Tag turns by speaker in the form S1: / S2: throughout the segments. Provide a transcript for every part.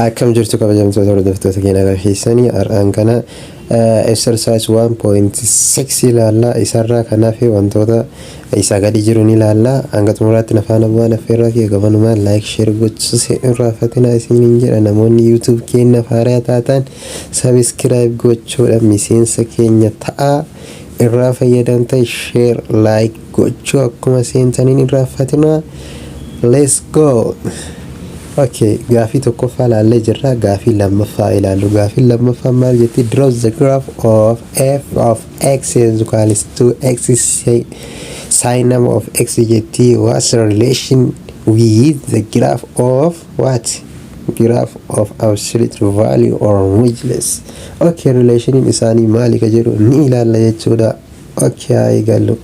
S1: Akkam jirtu, kabajamtoota hordoftoota keenya agarsiisanii? Har'aan kana exercise 1.6 ilaalla. Isarraa kanaaf wantoota isaa gadi jiru ni ilaalla. Hanga xumuraatti na faana bu'aan affeerraa kee gabanumaan like, share gochuu irraafatina isiniin jedha. Namoonni YouTube keenya haaraa taatan subscribe gochuudhaan miseensa keenya ta'aa. Irraa fayyadamta share, like gochuu akkuma seentaniin irraafatina. Let's go. Okay, gaafii tokkoffaa ilaallee jirra. Gaafii lammaffaa ilaallu. Gaafii lammaffaa maal jetti? Draw the graph of f of x is equals to x signum of x jetti. What's the relation with the graph of what? Graph of absolute value or modulus. Okay, relationiin isaanii maali ka jedhu ni ilaalla jechuudha. Okay, haa eegallu.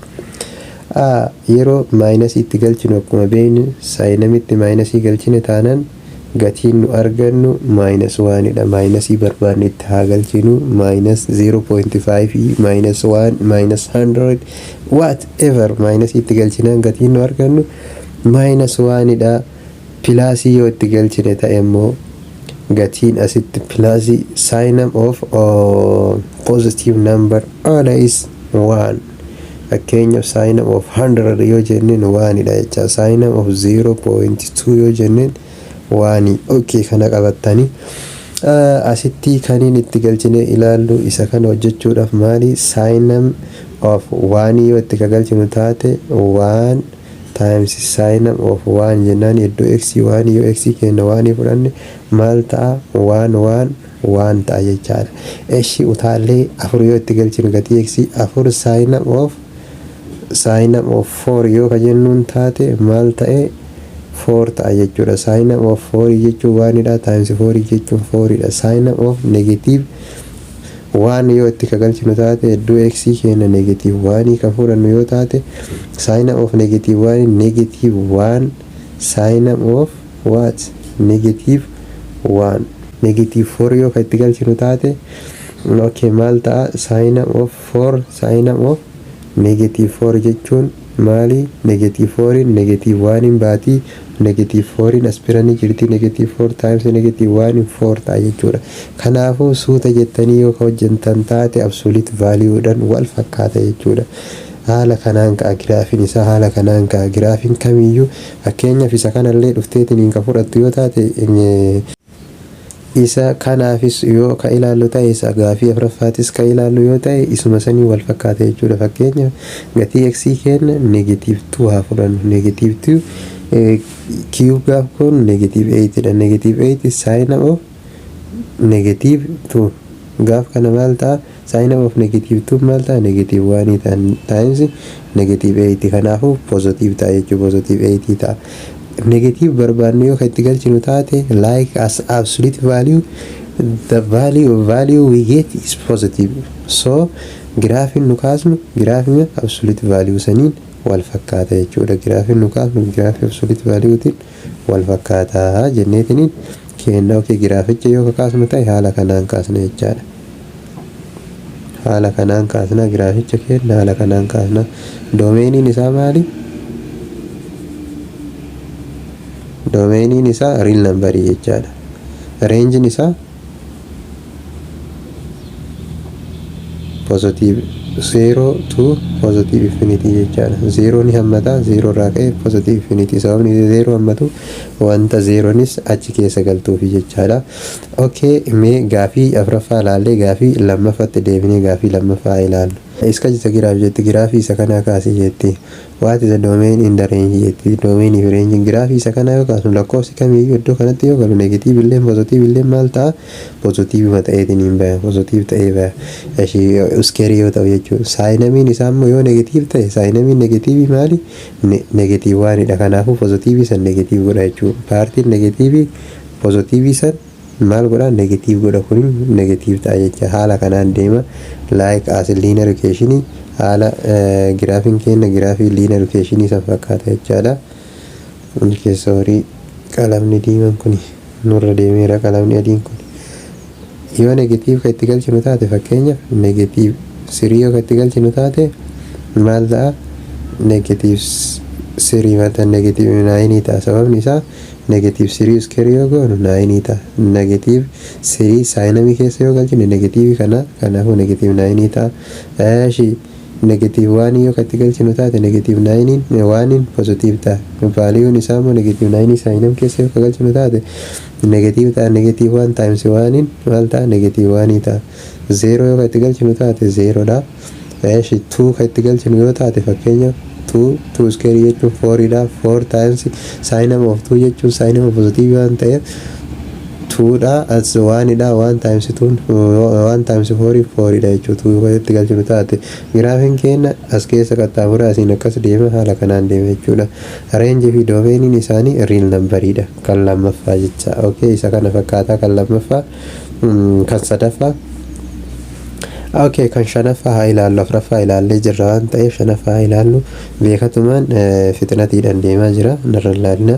S1: Yeroo minusii itti galchinu, akkuma beeknu, signumitti minusii galchine taanaan gatiin nu argannu minus oneidha. Minusii barbaanne itti haa galchinu, minus 0.5, minus 1, minus 100, whatever, minusii itti galchinaan gatiin nu argannu minus oneidha. Plusii yoo itti galchine ta'e immoo gatiin asitti plusii, signum of positive number always 1. Fakkeenyaaf, signum of 100 yoo jenneen oneidha jecha. Signum of 0.2 yoo jenneen one. Okay, kana qabattanii asitti kaniin itti galchine ilaallu isa kana hojjechuudhaaf maali? Signum of one yoo itti galchinu taate, 1 times signum of 1 jennaan, iddoo x 1, yoo x kenna 1 fudhanne maal ta'a? 1 1 1 ta'a jechaadha. Eshi, utaallee afur yoo itti galchinu, gatii x afur, signum of 4 yoo ka jennuun taate maal ta'e? 4 ta'a jechuudha. Signum of 4 jechuun oneidha, times 4 jechuun 4dha. Signum of negative one yoo itti kagalchinu taate, iddoo x keenya negative one kan fudhannu yoo taate, signum of negative one, negative 1 signum of what? Negative 1. Negative 4 yoo ka itti galchinu taate, okay, maal ta'a? Signum of 4, signum of negative 4 jechuun maali? Negative 4 negative 1 baatii, negative 4 as bira ni jirti. Negative 4 times negative 1 4 ta'a jechuudha. Kanaafuu suuta jettanii yoo ka hojjetan taate absolute valueudhaan wal fakkaata jechuudha. Haala kanaan ka'a giraafiin isaa, haala kanaan ka'a giraafiin kamiyyuu. Fakkeenyaaf, isa kanallee dhufteetiin ka fudhattu yoo taate, isa kanaafis yoo ka ilaallu ta'e, isa gaafii afuraffaatis ka ilaallu yoo ta'e, isuma sanii wal fakkaata jechuudha. Fakkeenya, gatii x kenna negative 2 haa fudhannu. Negative 2 cube gaaf kun negative 8 dha. Negative 8 signum of negative 2 gaaf kana maal ta'a? Signum of negative 2 maal ta'a? Negative 1 times negative 8. Kanaafuu positive ta'a jechuudha, positive 8 ta'a. Negative barbaanne yoo kan itti galchinu taate, like as absolute value, the value we get is positive. So giraafiin nu kaasnu giraafiin absolute value saniin wal fakkaata jechuudha. Giraafiin nu kaasnu giraafii absolute valuetiin wal fakkaata jenneetiniin kenna. Okay, giraaficha yoo kaasnu ta'e haala kanaan kaasna jechaadha. Haala kanaan kaasna giraaficha kenna, haala kanaan kaasna. Domainiin isaa maali? Domainiin isaa real numberii jechaadha. Rangeiin isaa positive 0 to positive infinity jechaadha. Zero ni hammata, zero irraa ka'e positive infinity. Sababni zero hammatu wanta zeronis achi keessa galtuufi jechaadha. Okay, mee gaafii afuraffaa ilaallee gaafii lammaffaatti deebinee gaafii lammaffaa ilaallu. Sketch the graph jetti, giraafii isa kanaa kaasii jetti. What is the domain and the range jetti. Domainii fi rangeiin giraafii isa kanaa yoo kaasnu, lakkoofsi kamiyyuu iddoo kanatti yoo galu, negative illee positive illee, maal ta'a? Positive ta'eetiin hin baha. Positive ta'ee baha. Ishii squareii yoo ta'u jechuudha. Signumiin isaa immoo yoo negative ta'e, signumiin negativeii maali? Negative oneidha. Kanaafuu positive san negative godha jechuudha. Partiin negativeii positive san maal godha? Negative godha. Kun negative ta'a jecha. Haala kanaan deema, like as linear equation. Haala giraafiin keenya giraafii linear equation san fakkaata jechaadha. Keessa horii qalamni diimaan kun nurra deemeera. Qalamni adiin kun yoo negative kan itti galchinu taate, fakkeenyaaf negative 3 yoo kan itti galchinu taate, maal ta'a? Negative 3 mata negative 9 ta'a. Sababni isaa Negative 3 square yoo goonu 9 ta'a. Negative 3 signumii keessa yoo galchine negative kana, kanaafuu negative 9 ta'a. Eeshi, negative 1 yoo katti galchinu taate, negative 9 1 positive ta'a. Valueun isaa immoo negative 9 signum keessa yoo galchinu taate negative ta'a. Negative 1 times 1 maal ta'a? Negative 1 ta'a. 0 yoo katti galchinu taate 0 dha. Eeshi, 2 katti galchinu yoo taate, fakkeenyaaf 2, 2 square jechuun 4 dha. 4 times signum of 2 jechuun signum positive waan ta'eef 2 dha. As 1 dha. 1 times 2, 1 times 4, 4 dha jechuudha. 2 itti galchinu taate giraafiin keenya as keessa qaxxaamura asiin akkas deema, haala kanaan deema jechuudha. Range fi domainiin isaanii real numberiidha kan lammaffaa jecha. Okay, isa kana fakkaataa kan lammaffaa, kan sadaffaa. Okay, kan shanaffaa haa ilaallu. Afuraffaa ilaallee jirra waan ta'eef shanaffaa haa ilaallu. Beekatumaan fixnatiidhaan deemaa jira, narra ilaalina.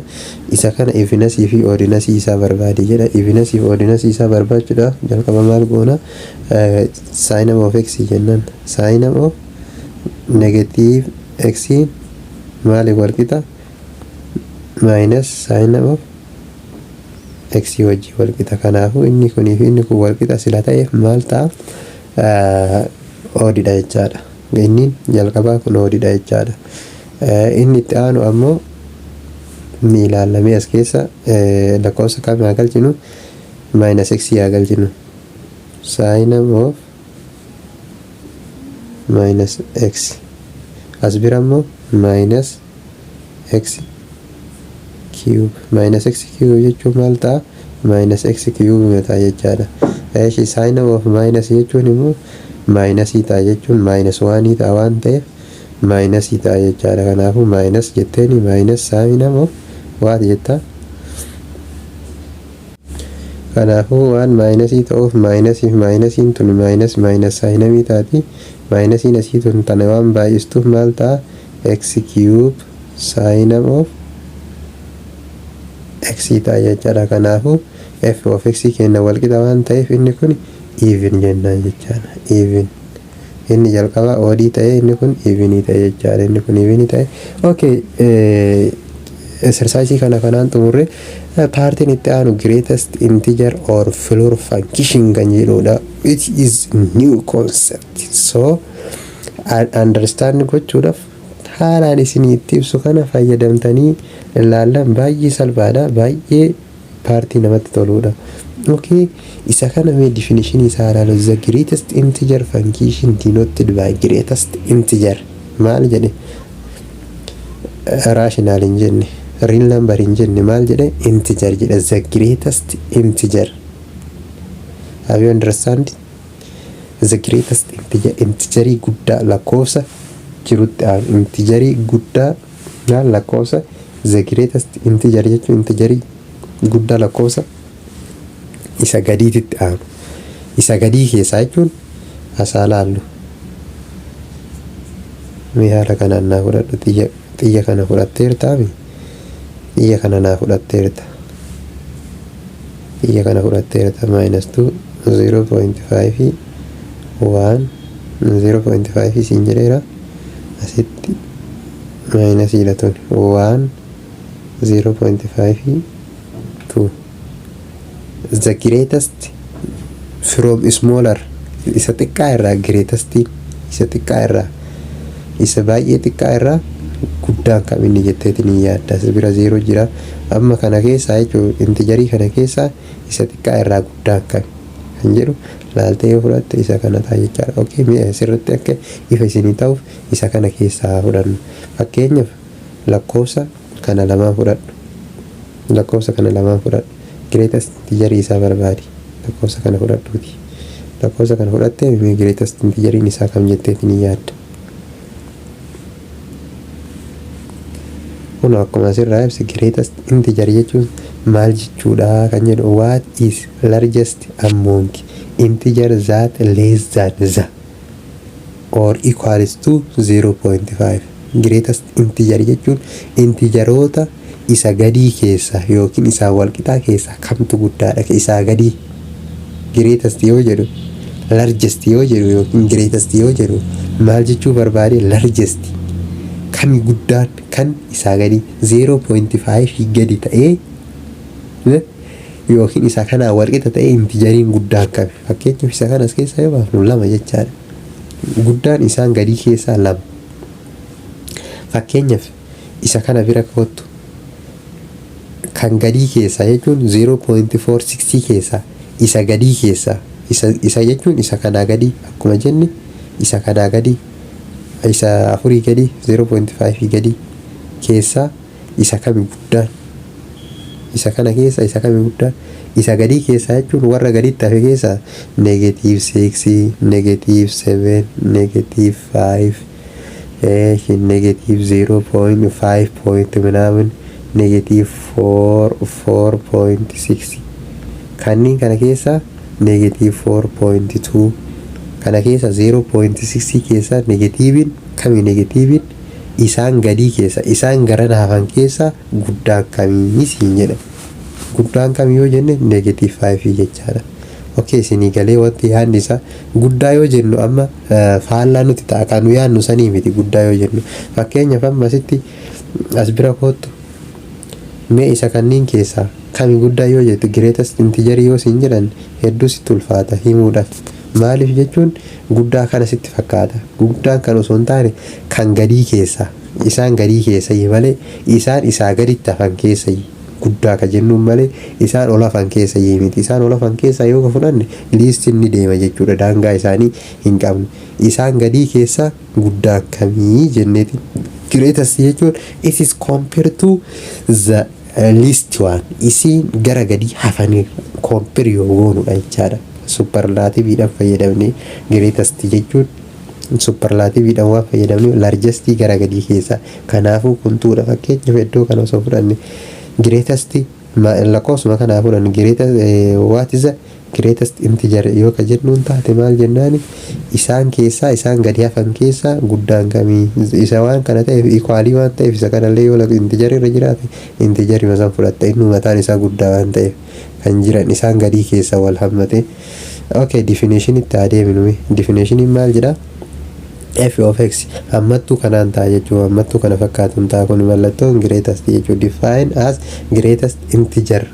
S1: Isa kana evennessii fi oddnessii isaa barbaadi jedha. Evennessii fi oddnessii isaa barbaachuudhaaf jalqaba maal goona? Signum of x jennaan. Signum of negative x maaliif walqixa? Minus signum of x wajjin walqixa. Kanaafuu inni kunii fi inni kun walqixa sila ta'eef maal ta'a? Odddha jechaadha. Inni jalqabaa kun odddha jechaadha. Inni itti aanu ammoo ni ilaallamee as keessa lakkoofsa kam haa galchinu? Minus x haa galchinu. Signum of minus x as bira immoo minus x cube. Minus x cube jechuun maal ta'a? Minus x cube ta'a jechaadha. Eeshi, signum of minus jechuun immoo minusii ta'a jechuun minus oneii ta'a waan ta'eef minusii ta'a jechaadha. Kanaafuu minus jetteeni minus signum of what jetta. Kanaafuu waan minusii ta'uuf minusiif minusiin tun minus minus signumii taati. Minusiin asii tun tana waan baay'istuuf maal ta'a? X cube signum of x ta'a jechaadha. Kanaafuu f of x kenna walqixa waan ta'eef inni kun even jennaan jechaadha. Even inni jalqaba oddii ta'e, inni kun evenii ta'e jechaadha. Inni kun evenii ta'e. Okay, exercise kana kanaan xumurre. Partiin itti aanu greatest integer or floor function kan jedhudha. It is new concept, so understand gochuudhaaf haalaan isinii itti ibsu kana fayyadamtanii ilaallan baay'ee salphaadha, baay'ee partii namatti toludha. Okay, isa kana mee definition isaa ilaalu. The greatest integer function denoted by greatest integer maal jedhe? Rational hin jenne, real number hin jenne. Maal jedhe? Integer jedhe. The greatest integer, have you understand? The greatest integer, integerii guddaa lakkoofsa jirutti aanu, integerii guddaa lakkoofsa. The greatest integer jechuun integerii guddaa lakkoofsa isa gadiititti aanu. Isa gadii keessaa jechuun asaa laallu. Mee haala kanaan naa fudhadhu. Xiyya, xiyya kana fudhatteertaami? Xiyya kana naa fudhatteerta, xiyya kana fudhatteerta. Minus 2, 0.5, 1, 0.5 siin jedheera. Asitti minusiidha tun. 1, 0.5, 2. The greatest from smaller, isa xiqqaa irraa, greatest isa xiqqaa irraa, isa baay'ee xiqqaa irraa guddaan kam inni jetteetiin hin yaadda. As bira zero jira. Amma kana keessaa jechuun integerii kana keessaa isa xiqqaa irraa guddaan kam kan jedhu laaltee yoo fudhatte isa kana ta'a jechaadha. Okay, mi'a asirratti akka ifa isinii ta'uuf isa kana keessaa haa fudhannu. Fakkeenyaaf lakkoofsa kana lamaan fudhadhu. Lakkoofsa kana lamaan fudhadhu. Greatest integerii isaa barbaadi. Lakkoofsa kana fudhadhuuti. Lakkoofsa kana fudhattee mee greatest integeriin isaa kam jetteetiin hin yaadda? Kun akkuma asirraa ibsi, greatest integer jechuun maal jechuudha kan jedhu, what is largest among integer that less than the or equals to 0.5. Greatest integer jechuun integeroota isa gadii keessa yookiin isaa walqixaa keessa kamtu guddaadha isaa gadii. Greatest yoo jedhu, largest yoo jedhu yookiin greatest yoo jedhu maal jechuu barbaade? Largest kami guddaan kan isaa gadi 0.5 gadi ta'ee Yookiin isa kanaa walqixa ta'e integeriin guddaan kami? Fakkeenyaaf, isa kanas keessaa yoo baafnu lama jechaadha. Guddaan isaan gadii keessaa lama. Fakkeenyaaf, isa kana bira koottu. Kan gadii keessaa jechuun 0.46 keessaa isa gadii keessaa, isa jechuun isa kanaa gadii, akkuma jenne isa kanaa gadii, isa afurii gadii, 0.5 gadii keessaa isa kami guddaan? Isa kana keessa isa kami guddaan? Isa gadii keessaa jechuun warra gaditti hafe keessaa negative 6, negative 7, negative 5, negative 0.5 point ምናምን, negative 4, 4.6, kanneen kana keessa negative 4.2 kana keessa, 0.6 keessa negativeiin kami? Negativeiin isaan gadii keessa, isaan gara hafan keessa guddaan kamii siin jedha. Guddaan kamii yoo jenne, negative 5 jechaadha. Okay, isinii galee wanti yaadni isaa? Guddaa yoo jennu amma faallaa nuti ta'a, kan nu yaadnu sanii miti. Guddaa yoo jennu, fakkeenyaaf, amma asitti as bira koottu. Mee isa kanneen keessaa kami guddaa yoo jettu, greatest integer yoo siin jedhan, hedduu sitti ulfaata himuudhaaf. Maaliif jechuun, guddaa kana sitti fakkaata. Guddaan kan osoo hin taane kan gadii keessaa, isaan gadii keessa malee, isaan isaa gaditti hafan keessa guddaa ka jennuun malee, isaan ol hafan keessa miti. Isaan ol hafan keessaa yoo ka fudhanne, leastiin ni deema jechuudha, daangaa isaanii hin qabne. Isaan gadii keessaa guddaa kamii jenneeti. Greatest jechuun it is compared to the least one, isiin gara gadii hafanii compare yoo goonudha jechaadha. Superlativeiidhaan fayyadamne, greatest jechuun superlativeiidhaan waan fayyadamne, largestii gara gadii keessaa. Kanaafuu kuntuudha. Fakkeenyaaf, iddoo kana osoo fudhanne, greatest lakkoofsuma kanaa fudhanne, greatest, what is the greatest integer yoo ka jennuun taate, maal jennaani? Isaan keessaa, isaan gadi hafan keessaa guddaan kamii? Isa waan kana ta'eef, equalii waan ta'eef, isa kanallee yoo integer irra jiraate, integerii san fudhatta. Inni mataan isaa guddaa waan ta'eef, kan jiran isaan gadii keessa wal hammate. Okay, definition itti adeemnu. Definitioniin maal jedha? F of x hammattuu kanaan ta'a jechuudha. Hammattuu kana fakkaatuun ta'a. Kun mallattoon greatest jechuudha. Define as greatest integer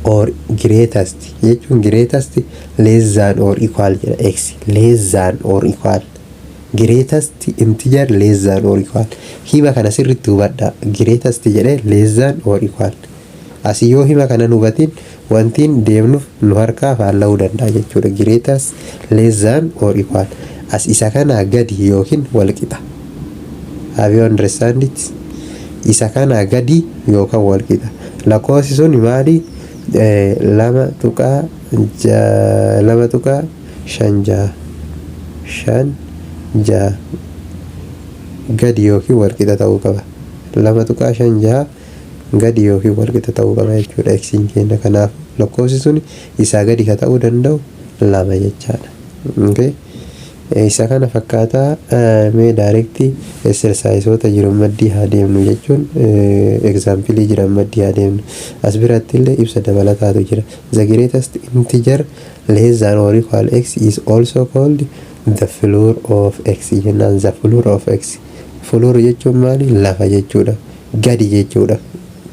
S1: or greatest jechuun greatest less than or equal jedha. X less than or equal, greatest integer less than or equal. Hima kana sirriitti hubadha. Greatest jedhee less than or equal. Asii yoo hima kana nu hubatin, wantiin deemnuuf nu harkaa faalla'uu danda'a jechuudha. Greatest less than or equal, as isa kanaa gadi yookiin walqixa. Have you understand it? Isa kanaa gadi yookaan walqixa. Lakkoofsi sun maali? 2.2.56, 56 gadi yookiin walqixa ta'uu qaba. 2.56 gadi yookiin walqixa ta'uu qaba jechuudha xiin keenya. Kanaaf lakkoofsi sun isaa gadi ka ta'uu danda'u lama jechaadha. Okay. Isa kana fakkaataa. Mee directii exerciseoota jiran maddii haa deemnu, jechuun exampleii jiran maddii haa deemnu. As biratti illee ibsa dabalataatu jira. The greatest integer less than or equal x is also called the floor of x jennaan. The floor of x. Floor jechuun maali? Lafa jechuudha, gadi jechuudha.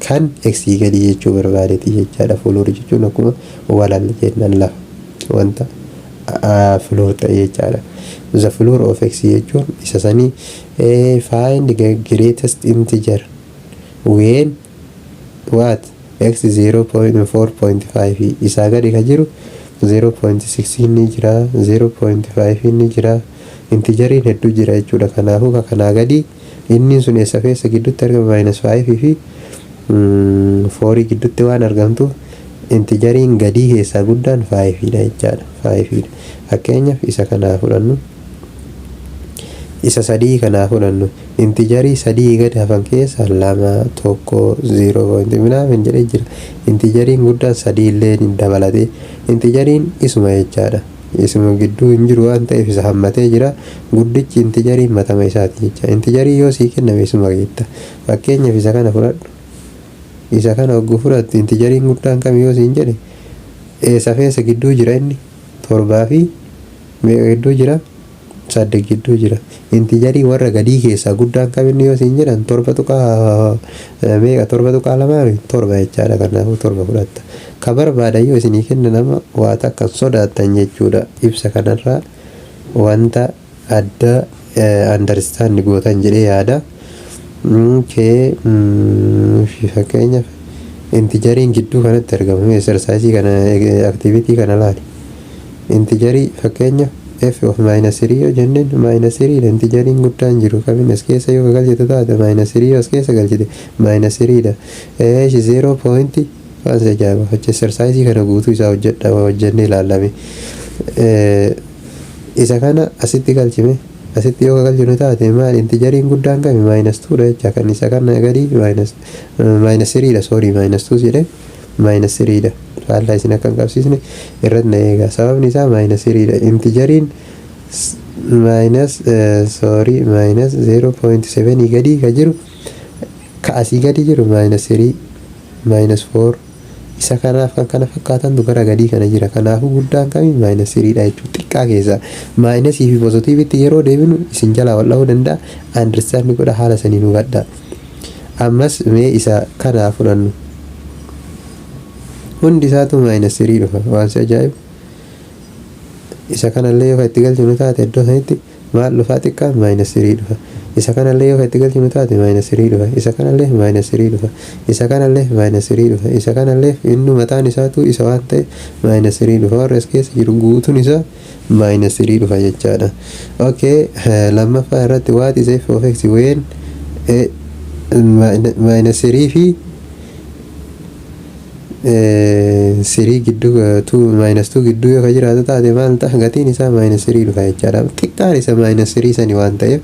S1: Kan x gadi jechuu barbaadeeti jechaadha. Floor jechuun akkuma walal jennaan, lafa wanta floor ta'e jechaadha. The floor of x jechuun isa sanii. Find the greatest integer when what? X 0.4.5 isaa gadi ka jiru 0.6 ni jira, 0.5 ni jira, integeriin hedduu jira jechuudha. Kanaafuu ka kanaa gadi inni sun eessa keessa gidduutti argama? Minus 5 fi 4 gidduutti waan argamtuuf, integeriin gadii keessaa guddaan 5 dha jechaadha. 5 dha. Fakkeenyaaf, isa kanaa fudhannu, isa sadii kanaa fudhannu. Integerii sadii gadi hafan keessa lama, tokko, zero point ምናምን jedhee jira. Integeriin guddaan sadii illee dabalatee integeriin isuma jechaadha. Isuma gidduu hin jiru waan ta'eef, isa hammatee jira. Guddichi integeriin matama isaati jecha. Integerii yoo sii kenname, isuma geetta. Fakkeenyaaf, isa kana fudhadhu. Isa kana hogguu fudhattu, integeriin guddaan kam yoo siin jedhe, eessa feessa gidduu jira? Inni torbaa fi meeqa gidduu jira? 8 gidduu jira. Integerii warra gadii keessaa guddaan kaminni yoo siin jedhan, torba tuqaa meeqa, 7.2, 7 jechaadha. Kanaafuu 7 fudhatta. Ka barbaadan yoo isinii kenna, nama waa takka sodaattan jechuudha. Ibsa kanarraa wanta adda understand gootan jedhee yaada. Kee fakkeenyaaf integeriin gidduu kanatti argama. Exerciseii kana, activity kana laali. Integerii fakkeenyaaf f of minus 3 yoo jenneen, minus 3 dha. Integeriin guddaan jiru kamin? As keessa yoo galchite taate, minus 3 yoo as keessa galchite, minus 3 dha. Eeshi, 0 point waan si ajaa'iba. Exerciseii kana guutuu isaa hojjedha, hojjennee ilaallame. Isa kana asitti galchime, asitti yoo galchinu taate maal? Integeriin guddaan kami? Minus 2 dha jecha. Kan isa kana gadi minus 3 dha. Sorry, minus 2 jedhe, minus 3 dha. Faallaa isin akka hin qabsiisne irratti na eega. Sababni isaa minus 3 dha. Integeriin minus, sorry, minus 0.7 gadii ka jiru, ka asii gadi jiru, minus 3, minus 4, isa kanaaf kan kana fakkaatantu gara gadii kana jira. Kanaafuu guddaan kami? Minus 3 dha jechuudha. Xiqqaa keessaa minusii fi positiveitti yeroo deebinu isin jalaa wal dhahuu danda'a. Understand godha, haala saniin hubadha. Ammas mee isa kanaa fudhannu. Hundi isaatu minus 3 dhufa. Waan si ajaa'ibu, isa kanallee yoo itti galchinu taate, iddoo sanitti maal dhufaa? Xiqqaa minus 3 dhufa. Isa kanallee yoo itti galchinu taate, minus 3 dhufa. Isa kanallee minus 3 dhufa. Isa kanallee minus 3 dhufa. Isa kanallee inni mataan isaatu isa waan ta'e minus 3 dhufa. Warra as keessa jiru guutuun isaa minus 3 dhufa jechaadha. Okay, lammaffaa irratti, what is f of x when minus 3 fi 3 gidduu, 2, minus 2 gidduu yoo ka jiraatu taate maal ta'a? Gatiin isaa minus 3 dhufa jechaadha. Xiqqaan isa minus 3 sani waan ta'eef,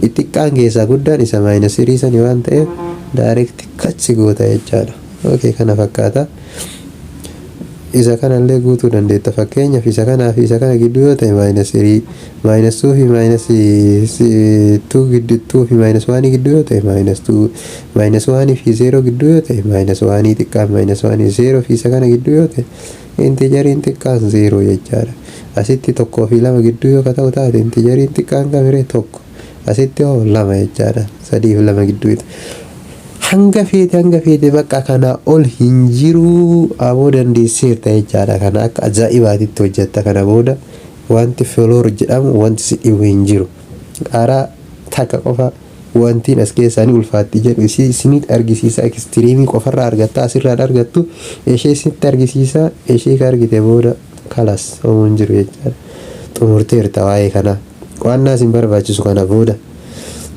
S1: xiqqaan keessaa guddaan isa minus 3 sani waan ta'eef, direct kachi goota jechaadha. Okay, kana fakkaata. Isa kanallee guutuu dandeetta. Fakkeenyaaf isa kanaa fi isa kana gidduu yoo ta'e minus 3, minus 2 fi minus 2 gidduu, 2 fi minus 1 gidduu yoo ta'e minus 2, minus 1 fi 0 gidduu yoo ta'e minus 1, xiqqaan minus 1. 0 fi isa kana gidduu yoo ta'e integeriin xiqqaan 0 jechaadha. Asitti 1 fi 2 gidduu yoo ka ta'u taate, integeriin xiqqaan kamiree? 1. Asitti hoo? 2 jechaadha. 3 fi 2 gidduu hanga feete, hanga feete, bakka kanaa ol hin jiruu. Aboo, dandeesseerta jechaadha. Kana akka ajaa'ibaatitti hojjetta. Kana booda wanti floor jedhamu, wanti si dhibu hin jiru. Karaa takka qofa wantiin as keessaa ni ulfaatti jedhu isinitti argisiisa. Extremeii qofarraa argatta, asirraan argattu. Ishee isinitti argisiisa. Ishee ka argite booda kalas, homuu hin jiru jechaadha. Xumurteerta waa'ee kanaa. Qo'annaa isin barbaachisu kana booda.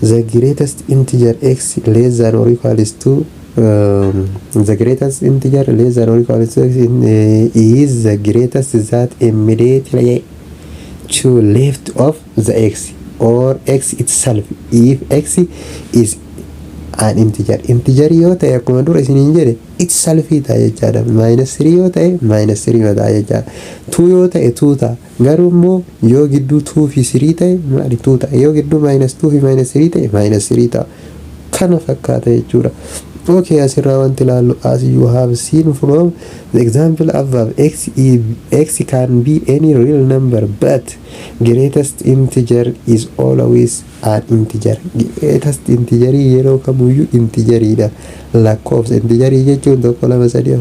S1: The greatest integer x less than or equals to the greatest integer less than or equals to x is the greatest that immediately to left of the x or x itself if x is an integer. Integer yoo ta'e, akkuma dura isiniin jedhe, itself ta'a jechaadha. Minus 3 yoo ta'e, minus 3 ta'a jechaadha. 2 yoo ta'e, 2 ta'a. Garuu immoo yoo gidduu 2 fi 3 ta'e maali? 2 ta'a. Yoo gidduu minus 2 fi minus 3 ta'e, minus 3 ta'a. Kana fakkaata jechuudha. Okay, asirraa wanti ilaallu, as you have seen from the example above, x is, x can be any real number, but greatest integer is always an integer. Greatest integer yeroo kamuyyuu integeriidha. Lakkoofsa integerii jechuun tokko, lama, sadii,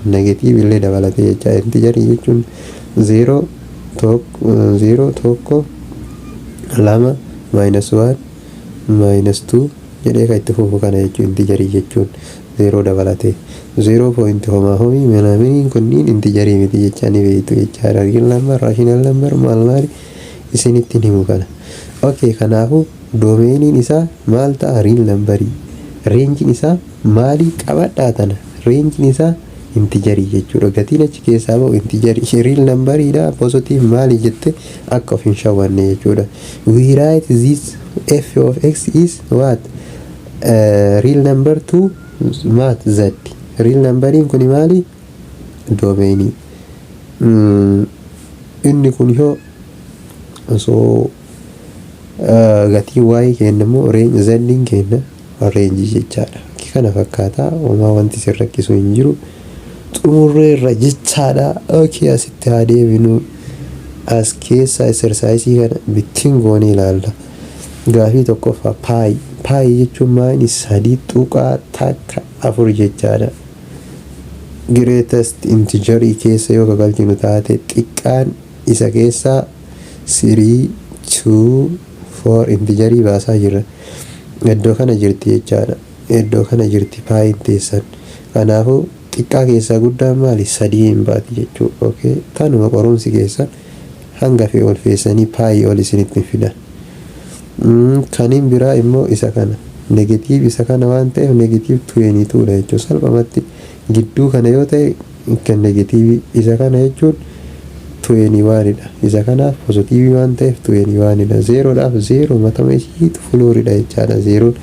S1: negative illee dabalatee jecha. Integerii jechuun 0, 1, 0, 1, 2, minus 1, minus 2 jedhee kan itti fufu kana jechuun. Integerii jechuun 0 dabalatee, 0 point homaa homii manaaminiin kunniin integerii miti jechaa ni beektu jechaadha. Real number, rational number maal maali isinitti himu kana. Okay, kanaafuu domainiin isaa maal ta'a? Real numberii. Rangeiin isaa maalii? Qabadhaa tana. Rangeiin isaa integerii jechuudha. Gatiin achi keessaa ba'u integerii, real numberiidha. Positive maali jette akka of hin shawwanne jechuudha. We write this f of x is what? Real number to maat z. Real numberiin kuni maali? Domainii. Inni kun yoo osoo gatiin y kenna immoo z'n kenna rangeii jechaadha. Kana fakkaataa, homaa wanti isin rakkisu hin jiru. Xumurreerra jechaadha. Okay, asitti haa deebinu. As keessa exercise kana bittiin goonee ilaalla. Gaafii tokkoffaa, pi. Pi jechuun maali? 3.14 jechaadha. Greatest integerii keessa yoo galchinu taate, xiqqaan isa keessaa 3, 2, 4 integerii baasaa jirra. Iddoo kana jirti jechaadha. Iddoo kana jirti piin teessan. Kanaafuu xiqqaa keessaa guddaan maali? Sadii hin baati jechuudha. Okay, tanuma qorumsi keessan hanga fe'e ol feessanii pi ol isinitti fidan. Kaniin biraa immoo isa kana. Negative isa kana waan ta'eef negative 22dha jechuudha. Salphumatti gidduu kana yoo ta'e kan negative isa kana jechuun 21dha. Isa kanaaf positive waan ta'eef 21dha. Zerodhaaf zero matama isiitu flooridha jechaadha. Zeroon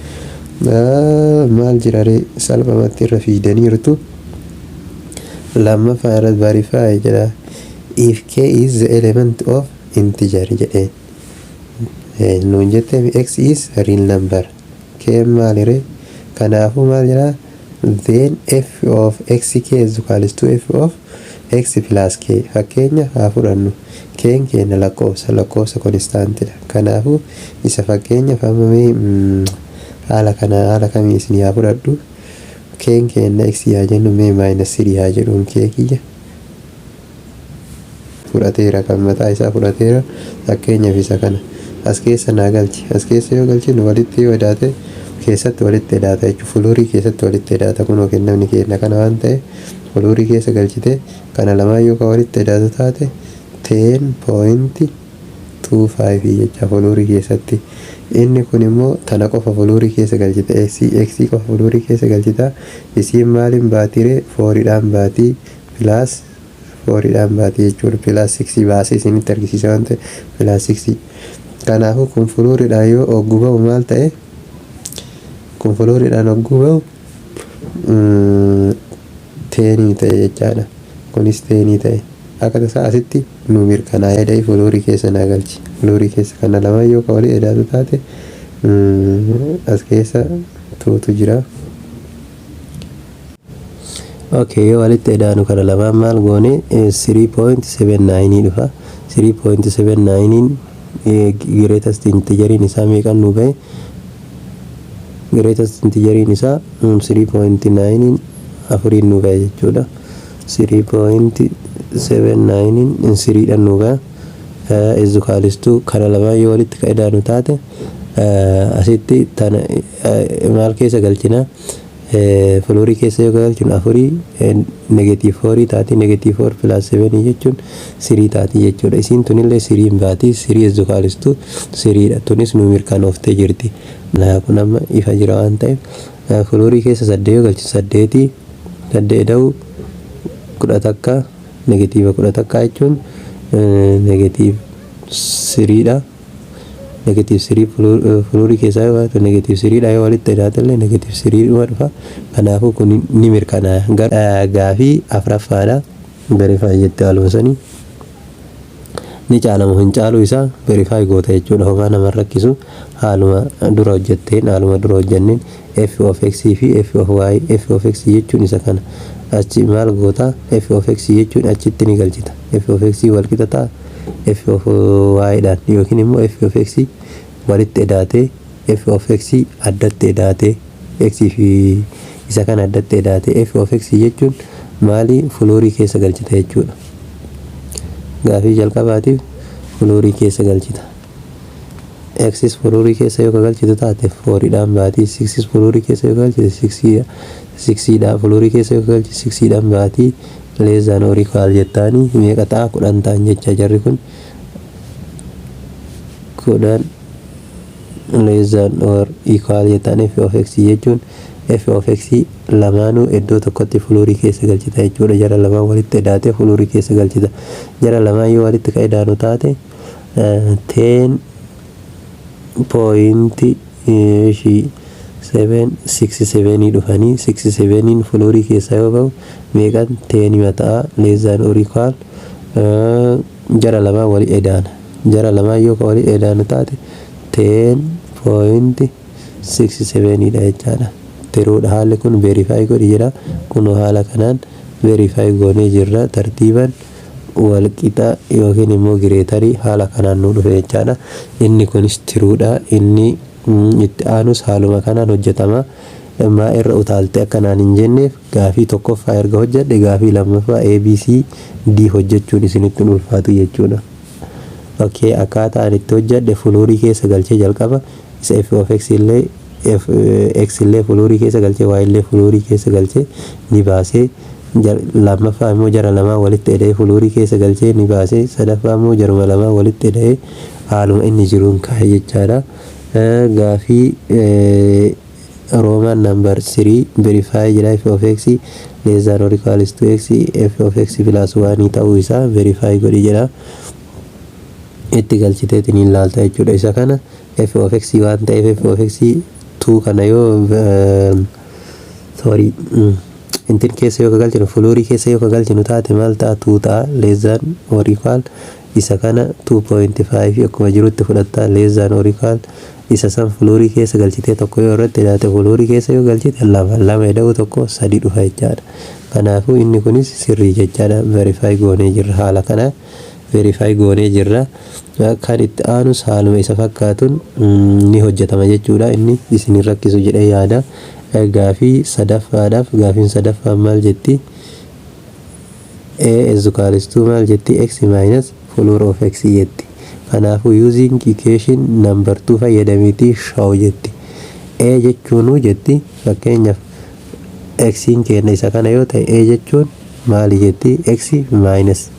S1: maal jiraree salphumatti irra fiidaniirtu. Lammaffaa irratti verify jedha. If k is the element of integer jedheen. Nuun jettee x is real number. K maalire? Kanaafuu maal jedhaa? Then f of x k is equals to f of x plus k. Fakkeenya haa fudhannu. K'n keenya lakkoofsa constantidha. Kanaafuu isa fakkeenyaaf amma mee haala kana haala kamii isin haa fudhadhu. K'n keenya x haa jennu, mee minus 3 haa jedhuun k kiyya. Fudhateera, kan mataa isaa fudhateera. Fakkeenyaaf isa kana as keessa naa galchi. As keessa yoo galchinu walitti yoo edaate, keessatti walitti edaata jechuudha. Floorii keessatti walitti edaata. Kunoo kennamni keenya kana waan ta'e, floorii keessa galchite kana lamaan yoo kan walitti edaatu taate 10.25 jecha floorii keessatti. Inni kun immoo tana qofa floorii keessa galchite, x x qofa floorii keessa galchita. Isiin maaliin baatire? Fouriidhaan baatii, plus fouriidhaan baatii jechuudha. Plus six baasee isinitti argisiisa waan ta'e, plus six. Kanaafuu kun flooriidhaan yoo ogguu ba'u maal ta'e? Kun flooriidhaan ogguu ba'u tenii ta'e jechaadha. Kunis tenii ta'e. Akka tasaa asitti nu mirkanaa'ee da'ii floorii keessa naa galchi. Floorii keessa kana lamaan yoo ka walii edaatu taate, as keessa twotu jira. Okay, yoo walitti edaanu kana lamaan maal goone? 3.79 dhufa. 3.79 greatest integeriin isaa meeqan nu bahe? Greatest integeriin isaa 3.9 afuriin nu bahe jechuudha. 3.79 threedhaan nu bahe. Is equals to kana lamaan yoo walitti ka edaanu taate, asitti tana maal keessa galchina? Floorii keessa yoo galchinu afurii negative fourii taati. Negative four plus sevenii jechuun three taati jechuudha. Isiin tunillee threen baati. Three is equals to threedha. Tunis nu mirkanooftee jirti. Kun amma ifa jira waan ta'eef, floorii keessa saddeet yoo galchinu, saddeetii saddeet da'u 11, negative 11 jechuun negative threedha. Negative three floorii keessaa yoo baatu negative threedha. Yoo walitti edaatellee negative three dhuma dhufa. Kanaafuu kun ni mirkanaa'a. Gaafii afuraffaadha. Verify jettee haaluma sanii ni caalamu hin caalu isaa verify goota jechuudha. Homaa nama rakkisu. Haaluma dura hojjetteen, haaluma dura hojjenneen f of x fi f of y. F of x jechuun isa kana. Achi maal goota? F of x jechuun achitti ni galchita. F of x wal qixa ta'a f of y dhaan, yookiin immoo f of x walitti edaatee f of x addatti edaatee, x fi isa kana addatti edaatee. F of x jechuun maali? Floorii keessa galchita jechuudha. Gaafii jalqabaatiif floorii keessa galchita. X's floorii keessa yoo galchitu taate fouriidhaan baatii. Sixis floorii keessa yoo galchite sixiidha. Floorii keessa yoo galchite sixiidhaan baatii. Less than or equal jettaanii meeqa ta'a? 10 ta'an jecha. Jarri kun 10 less than or equal jettaan. F of x jechuun f of x lamaanuu iddoo tokkotti floorii keessa galchita jechuudha. Jara lamaan walitti edaatee floorii keessa galchita. Jara lamaan yoo walitti ka edaanu taate 10.767 dhufanii, six seveniin floorii keessaa yoo ba'u meeqan? Tenima ta'a. Less than or equal jara lamaan wali edaana. Jara lamaan yoo ka wali edaanu taate 10.67dha jechaadha. Tiruudha. Haalli kun verify godhi jedha. Kunoo haala kanaan verify goonee jirra tartiiban. Walqixa yookiin immoo greaterii haala kanaan nu dhufe jechaadha. Inni kunis truedha. Inni itti aanus haaluma kanaan hojjetama. Maa irra utaaltee akkanaan hin jenneef, gaafii tokkoffaa erga hojjedhe gaafii lammaffaa ABC D hojjechuun isinitti hin ulfaatu jechuudha. Okay, akkaataa ani itti hojjedhe, floorii keessa galchee jalqaba isa f of x illee, f x illee floorii keessa galchee, y illee floorii keessa galchee ni baasee, lammaffaa immoo jara lamaa walitti eda'ee floorii keessa galchee ni baasee, sadaffaa immoo jaruma lamaa walitti eda'ee haaluma inni jiruun kaa'e jechaadha. Gaafii Roman number 3, verify jedha. F of x less than or equals to x f of x plus 1 ta'uu isaa verify godhi jedha. Itti galchiteetiin hin laalta jechuudha. Isa kana f of x waan ta'eef, f of x 2 kana yoo, sorry, intin keessa yoo galchinu, floorii keessa yoo galchinu taate maal ta'a? 2 ta'a. Less than or equal isa kana 2.5 akkuma jirutti fudhatta. Less than or equal isa san floorii keessa galchitee tokko yoo irratti hidhaate, floorii keessa yoo galchite, lama lama ida'u tokko sadi dhufa jechaadha. Kanaafuu inni kunis sirrii jechaadha. Verify goonee jirra, haala kana verify goonee jirra. Kan itti aanus haaluma isa fakkaatuun ni hojjetama jechuudha. Inni isin rakkisu jedhee yaada. Gaafii sadaffaadhaaf, gaafiin sadaffaan maal jetti? A is equals to maal jetti? X minus floor of x jetti. Kanaafuu using equation number 2 fayyadamiiti show jetti. A jechuunuu jetti, fakkeenyaaf xiin kenna isa kana yoo ta'e, a jechuun maali jetti? X minus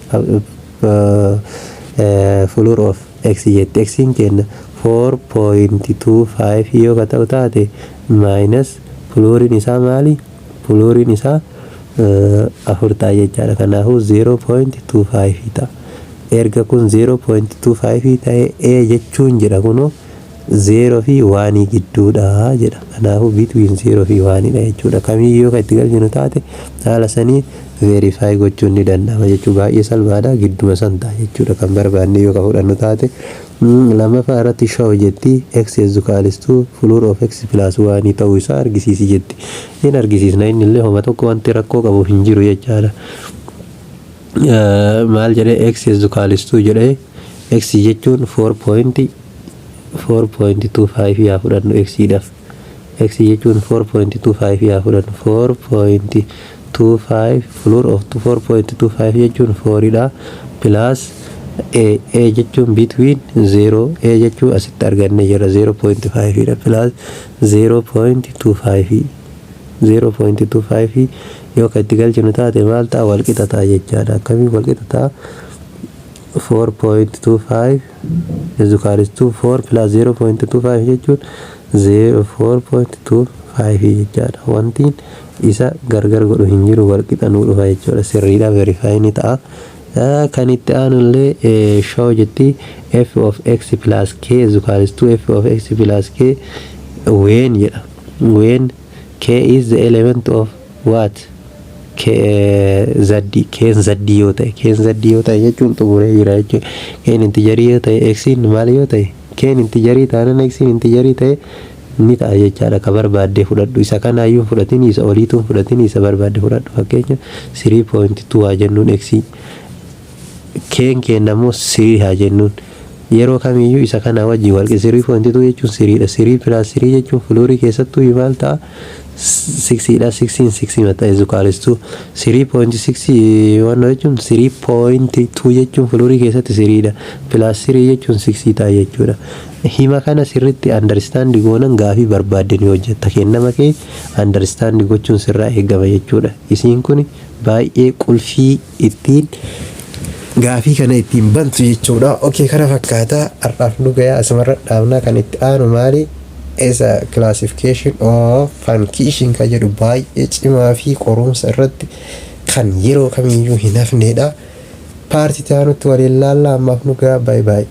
S1: floor of x jetti. Xiin kenna 4.25 yoo ka ta'u taate, minus flooriin isaa maali? Flooriin isaa afur ta'a jechaadha. Kanaafuu 0.25 ta'a. Erga kun 0.25 ta'e, a jechuun jedha kunoo 0 fi 1 gidduudha jedha. Kanaafuu between 0 fi 1 dha jechuudha. Kamiyyuu kan itti galchinu taate haala sanii verify gochuun ni danda'ama jechuu. Baay'ee salphaadha, gidduma san ta'a jechuudha kan barbaanne yoo ka fudhannu taate. Lammaffaa irratti show jetti, x is equals to floor of x plus 1 ta'uu isaa argisiisi jetti. Hin argisiisna, inni illee homa tokko wanti rakkoo qabu hin jiru jechaadha. Maal jedhee? X is equals to jedhee, x jechuun 4.25 yaa fudhannu. X dhaaf x jechuun 4.25 yaa fudhannu. 4.25, floor of 4.25 jechuun 4 dha, plus a. A jechuun between 0, a jechuun asitti arganne jira, 0.5 dha, plus 0.25. 0.25 yoo kan itti galchinu taate maal ta'a? Walqixa ta'a jechaadha. Akkamiin walqixa ta'a? 4.25 is equals to 4 plus 0.25 jechuun 4.25 jechaadha. Wantiin isa gargar godhu hin jiru, walqixa nuu dhufa jechuudha. Sirriidha, verify ni ta'a. Kan itti aanu illee show jetti, f of x plus k is equals to f of x plus k when jedha, when k is the element of what? K Z, keen Z yoo ta'e, keen Z yoo ta'e jechuun xumuree jira jechuudha. Keen integerii yoo ta'e, xiin maal yoo ta'e, keen integerii taanaan xiin integerii ta'e ni ta'a jechaadha. Ka barbaaddee fudhadhu, isa kanaayyuu fudhatin, isa oliituun fudhatin, isa barbaadde fudhadhu. Fakkeenya 3.2 haa jennuun, x keen kennamoo 3 haa jennuun. Yeroo kamiyyuu isa kana wajjin walqi 3.2 jechuun threedha. 3 plus 3 jechuun floorii keessattuu maal ta'a? Sixiidha. Sixiin sixii mata is equals to 3.6 waan jechuun, 3.2 jechuun floorii keessatti threedha, plus 3 jechuun 6 ta'a jechuudha. Hima kana sirritti understand goonan gaafii barbaadde ni hojjetta. Kennama kee understand gochuun sirraa eegama jechuudha. Isiin kun baay'ee qulfii ittiin gaafii kana ittiin bantu jechuudha. Okay, kana fakkaata. Har'aaf nu gayaa, asumarra dhaabnaa. Kan itti aanu maali? Isa classification of function kan jedhu baay'ee cimaa fi qorumsa irratti kan yeroo kamiyyuu hin hafnedha. Partii aanutti waliin laallaa, ammaaf nu gayaa, baay'ee baay'ee.